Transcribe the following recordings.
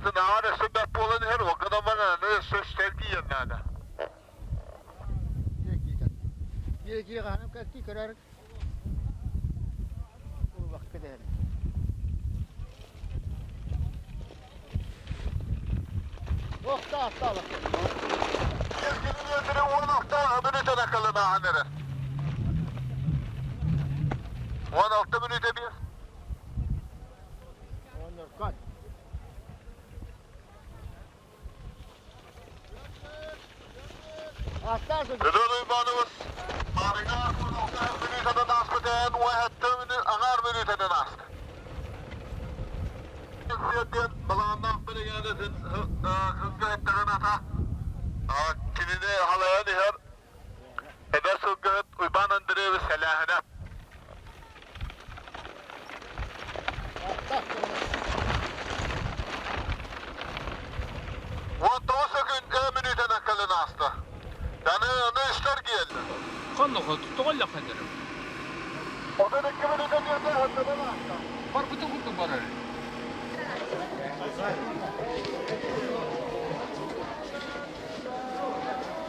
Сыанатынааҕар өссө бэрт буолан иһэр, ол гынан баран аны өссө үстэр тиийэн наада. Километры 16 мүнүүтэн акылын ааһан эрэр. 16 мүнүүтэ биир. Федор Иванович Марина 16 мүнүүтэнэн ааспытын 17 аҥаар мүнүүтэнэн ааста. Диэн балааннаах биригээдэтин сылгыһыттарын ата кинини халайан иһэр эдэр сылгыһыт Уйбаан Андреевич сэлээһинэ. 19 секунд мүнүүтэнэн кэлэн ааста. Аны аны үстэр киэллэ. Хонноҕо тоҕоллох эдэрим. 32 мүнүүтэ диэтэ аттынан ааста. Барбыта курдук барар.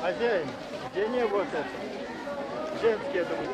Хозяин, где не вот это? Женский это будет.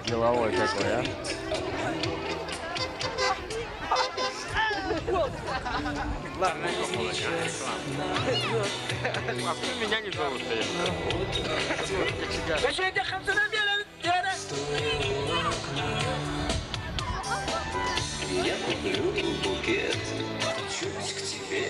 Деловой какой, а? Ладно, меня не зовут. Я куплю букет, чуть к тебе.